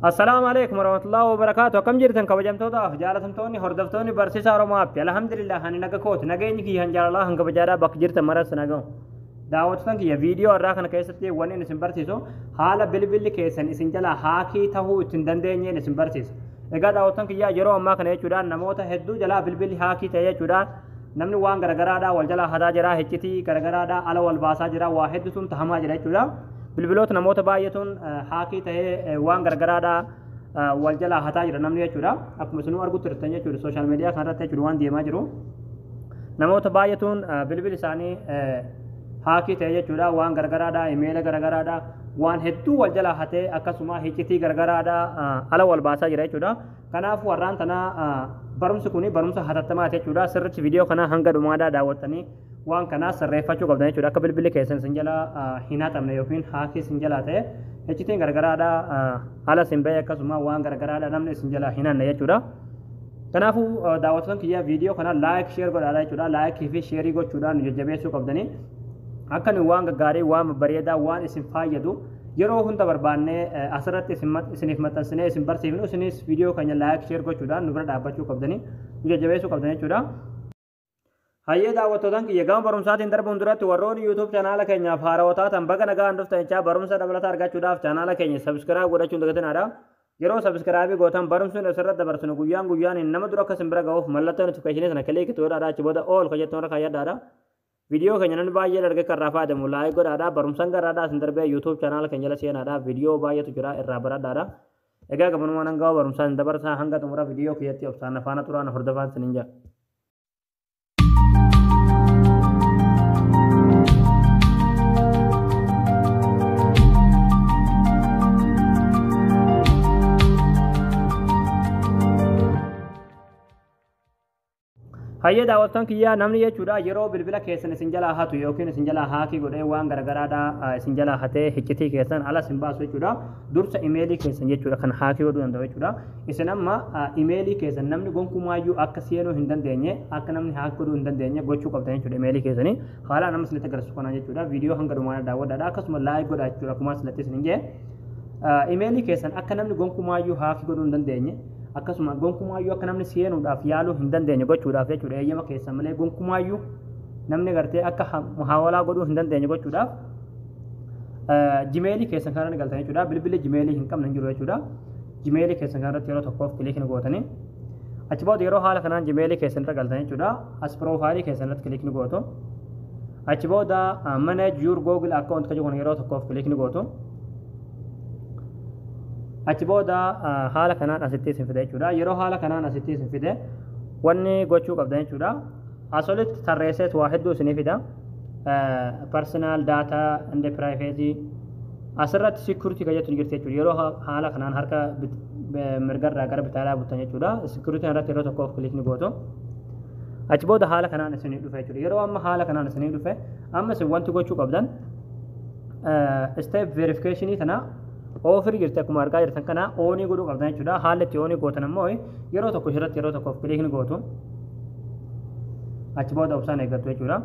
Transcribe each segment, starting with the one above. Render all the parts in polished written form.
Assalaamu alaikum warahmatullahi wabarakaatu. Akkam jirtan kabajamtootaaf jaalatamtoonni hordoftoonni barsiisaa Oromoo App? Alhamdulillah, ani naga kooti. Nageenyi kiyya han jaalalaa han kabajaadhaa bakka jirtan maras nagahu. Daawwattoota kiyya, viidiyoo irraa kana keessatti wanni inni isin barsiisu haala bilbilli keessan isin jalaa hack tahuu ittiin dandeenyeen isin barsiisa. Egaa daawwattoota kiyya, yeroo ammaa kana jechuudhaan namoota hedduu jalaa bilbilli hack ta'e jechuudhaan namni waan garagaraadhaa wal jalaa hataa jira, hiccitii garagaraadhaa ala wal baasaa jira, waa hedduutu tahamaa jira jechuudha. Bilbiloota namoota baay'eetuun hack ta'ee waan garagaraadhaa wal jalaa hataa jira namni jechuudha. Akkuma isinuu argutti jirtan jechuudha, social media kanarratti jechuudha waan deemaa jiru. Namoota baay'eetuun bilbilli isaanii hack ta'e jechuudha, waan garagaraadhaa, imeela garagaraadhaa, waan hedduu wal jalaa hatee akkasuma hiccitii garagaraadhaa ala wal baasaa jira jechuudha. Kanaaf warraan tanaa barumsi kun barumsa hatattamaati jechuudha. Sirriitti viidiyoo kana hanga dhumaadhaa daawwattanii waan kanaa sirreeffachuu qabdan jechuudha. Akka bilbilli keessan isin jalaa hin hatamne yookiin hack isin jalaa ta'e iccitiin garagaraadhaa ala isin ba'e akkasuma waan garagaraadhaa namni isin jalaa hin hanne jechuudha. Kanaafuu daawwattoota kiyya, viidiyoo kana like, share godhaadha jechuudha. Like fi share gochuudhaan nu jajjabeessuu qabdanii. Akka nu waan gaggaarii, waan bareedaa, waan isin fayyadu yeroo hunda barbaannee asirratti isiniif maxxansinee isin barsiifnu, isinis viidiyoo keenya like, share gochuudhaan nu bira dhaabbachuu qabdanii, nu jajjabeessuu qabdan jechuudha. Hayyee daawwattootaan kiyya, gama barumsaatiin darbuun duratti warroonni YouTube chaanaala keenyaaf haarawaa taatan baga nagaan dhuftan jechaa, barumsa dabalataa argachuudhaaf chaanaala keenya subscribe godhachuun dagatinaadha. Yeroo subscribe gootan barumsuun asirratti dabarsinu guyyaan guyyaan nama dura akka isin bira ga'uuf mallattoo notification sana click godhaadha, achi booda all ka jettuun irra kaayyadhaadha. Viidiyoo keenya namni baay'ee argee kan irraa fayyadamu like godhaadha. Barumsaan garaadhaa isin darbee YouTube chaanaala keenya jala seenaadha. Viidiyoo baay'eetu jira, irraa baradhaadha. Egaa gabanumaan hanga barumsaan dabarsaa hanga xumura viidiyoo kiyyatti obsaan afaana turaan hordofaan isiniin jedha. Hayyee daawwattoon kiyyaa, namni jechuudha yeroo bilbila keessan isin jalaa hatu yookiin isin jalaa hack godhee waan garagaraadhaa isin jalaa hatee hiccitii keessan ala isin baasu jechuudha. Dursa imeelii keessan jechuudha kan hack godhuu danda'u jechuudha. Isin amma imeelii keessan namni gonkumaayyuu akka seenuu hin dandeenye, akka namni hack godhuu hin dandeenye gochuu qabdan jechuudha imeelii keessanii. Haala nama isinitti agarsiisu kanaan jechuudha. Viidiyoo hanga dhumaa daawwadhaadha. Akkasuma like godhaa jechuudha, akkuma asirratti isin jee. Imeelii keessan akka namni gonkumaayyuu hack godhuu hin dandeenye, akkasuma gonkumaayyuu akka namni seenuudhaaf yaaluu hin dandeenye gochuudhaaf jechuudha, eeyyama keessan malee gonkumaayyuu namni gartee akka muhaawalaa godhuu hin dandeenye gochuudhaaf Gmailii keessan kanarra galtan jechuudha. Bilbilli Gmailii hin qabne hin jiru jechuudha. Gmailii keessan kanarratti yeroo tokkoof click ni gootanii, achi booda yeroo haala kanaan Gmailii keessan irra galtan jechuudha, as profile keessan irratti click ni gootu. Achi booda "Manage your Google account" kan jedhu yeroo tokkoof click ni gootu. Achi booda haala kanaan asitti isin fide jechuudha. Yeroo haala kanaan asitti isin fide wanni gochuu qabdan jechuudha, as olitti tarreesseet waa hedduu isinii fida. Personal data and privacy, asirratti security kan jettu ni jirti jechuudha. Yeroo haala kanaan harka mirgarraa gara bitaadhaa buttan jechuudha, security irratti yeroo tokkoof click ni gootu. Achi booda haala kanaan isinii dhufe jechuudha. Yeroo amma haala kanaan isinii dhufe, amma isin wanti gochuu qabdan step verification tana off jirti, akkuma argaa jirtan kana on godhuu qabdan jechuudha. Haalli itti on gootan ammoo yeroo tokko irratti yeroo tokkoof click ni gootu. Achi booda obsaan eeggattu jechuudha.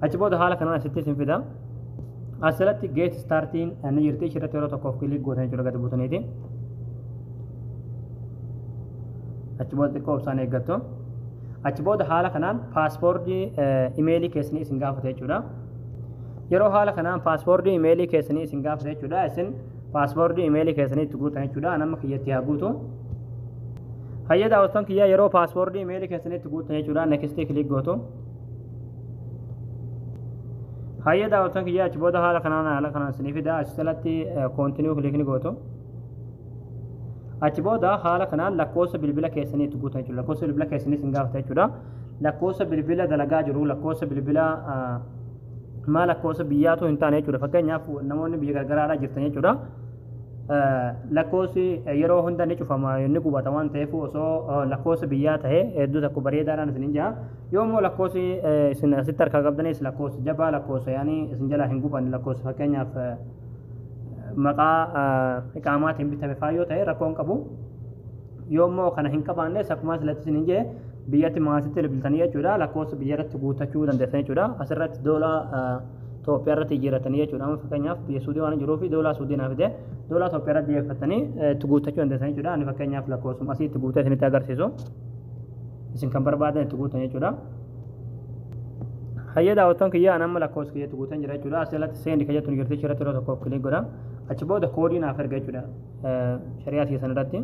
Achi booda haala kanaan asitti isin fida. Asirratti "Get started" ni jirti, ishirratti yeroo tokkoof click gootan jechuudha gadi buutaniiti. Achi booda xiqqoo obsaan eeggattu. Achi booda haala kanaan password imeelii keessanii isin gaafata jechuudha. Yeroo haala kanaan password imeelii keessanii isin gaafata jechuudha, isin password imeelii keessanii itti guutan jechuudha. Nama kiyyatti haa guutu. Hayyee daawwattoon kiyyaa, yeroo password imeelii keessanii itti guutan jechuudha, next click gootu. Hayyee daawwattoon kiyyaa, achi booda haala kanaan isinii fida. Achi jalatti continue click ni gootu. Achi booda haala kanaan lakkoofsa bilbila keessanii itti guutan jechuudha. Lakkoofsa bilbila keessanii isin gaafata jechuudha. Lakkoofsa bilbila dalagaa jiru, lakkoofsa bilbila maa lakkoofsa biyyaatu hin taane jechuudha. Fakkeenyaaf namoonni biyya gargaraadhaa jirtan jechuudha. Lakkoofsi yeroo hunda ni cufama, ni gubata waan ta'eef, osoo lakkoofsa biyyaa ta'e hedduu tokko bareedaadhaan isin jaa. Yoo immoo lakkoofsi isin asitti harkaa qabdanis lakkoofsa jabaa, lakkoofsa yaanii isin jalaa hin gubanne, lakkoofsa fakkeenyaaf maqaa iqaamaatiin bitame faa yoo ta'e rakkoo hin qabu. Yoo immoo kana hin qabaannes, akkuma asirratti isin jee, biyyatti maasitti bilbiltanii jechuudha lakkoofsa biyya irratti guuttachuu dandeessan jechuudha. Asirratti doolaa Itoophiyaa irratti jijjiirratanii jechuudha. Amma fakkeenyaaf biyya Suudii waan jiruuf doolaa Suudii naaf fide, doolaa Itoophiyaa irratti dhiyeeffatanii itti guuttachuu dandeessan jechuudha. Ani fakkeenyaaf lakkoofsuma asii itti guutee isinitti agarsiisu. Isin kan barbaadan itti guutan jechuudha. Hayyee daawwattoon kiyya, an amma lakkoofsa kiyya itti guutan jira jechuudha. As jalatti "send" kan jettu ni jirti, irratti yeroo tokkoof click godha. Achi booda koodii naaf erga jechuudha. Shari'aa keessan irratti.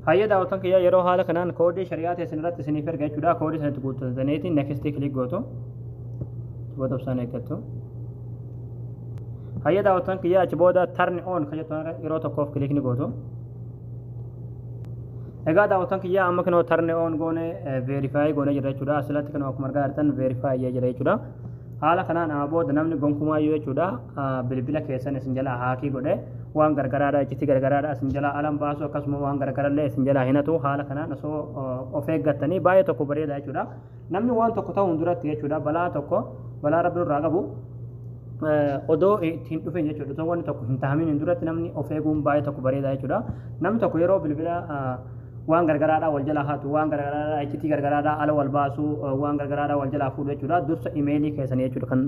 Hayyee daawwattoon kiyya, yeroo haala kanaan koodii shari'aa teessan irratti isiniif erga jechuudha. Koodii sanatti guuttataniiti next click gootu. Booda obsaan eeggattu. Hayyee daawwattoon kiyya, achi booda "turn on" kan jettu yeroo tokkoof click ni gootu. Egaa daawwattoon kiyya, amma kunoo turn on goone, verify goone jira jechuudha. Asirratti kunoo akkuma argaa jirtan verify jira jechuudha. Haala kanaan amma booda namni gonkumaayyuu jechuudha bilbila keessan isin jalaa hack godhe, waan gargaraadha, iccitii gargaraadha isin jalaa alan baasu, akkasuma waan gargarallee isin jalaa hinatu. Haala kanaan osoo of eeggattanii baay'ee tokko bareeda jechuudha. Namni waan tokko ta'uun duratti jechuudha, balaa tokko, balaa Rabbi irraa qabu odoo ittiin dhufin jechuudha. Osoo wanni tokko hin tahamin hin duratti namni of eeguun baay'ee tokko bareeda jechuudha. Namni tokko yeroo bilbila waan gargaraadhaa wal jalaa hatu, waan gargaraadhaa, iccitii gargaraadhaa ala wal baasuu, waan gargaraadhaa wal jalaa fuudhu jechuudha. Dursa imeelii keessanii jechuudha kan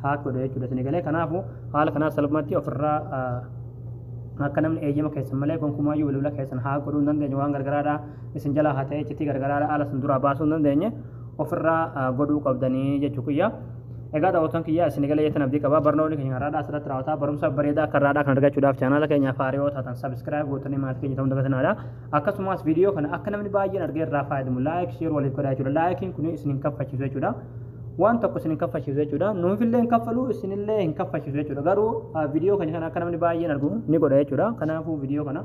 hack godhu jechuudha isin galee. Kanaafuu haala kanaa salphumatti ofirraa akka namni eeyyama keessan malee gonkumaayyuu bilbila keessan hack godhuu hin dandeenye, waan gargaraadhaa isin jalaa haa ta'e, iccitii gargaraadhaa ala isin duraa baasuu hin dandeenye ofirraa godhuu qabdanii jechuu kiyya. Egaa daawwattoon kiyya, isin galee jettan abdii qaba. Barnoonni keenya har'aadhaa asirratti raawwataa. Barumsa bareedaa akka har'aadhaa kan argachuudhaaf chaanaala keenyaaf haaraa yoo taatan subscribe gootanii maatii keenya ta'uu dagatanaadha. Akkasumas viidiyoo kana akka namni baay'een argee irraa fayyadamu like, share waliif godhaa jechuudha. Likeiin kun isin hin kaffachiisu jechuudha. Waan tokko isin hin kaffachiisu jechuudha. Nuufillee hin kaffalu, isinillee hin kaffachiisu jechuudha. Garuu viidiyoo keenya kana akka namni baay'een argu ni godha jechuudha. Kanaafuu viidiyoo kana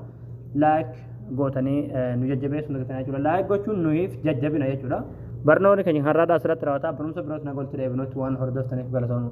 like gootanii nu jajjabeessuu dagatanaa jechuudha. Like gochuun nuyiif jajjabina jechuudha. Barnoonni keenya har'aadhaa asirratti raawwataa. Barumsa biroos na golti deebinutti waan hordoftaniif galatoomuu.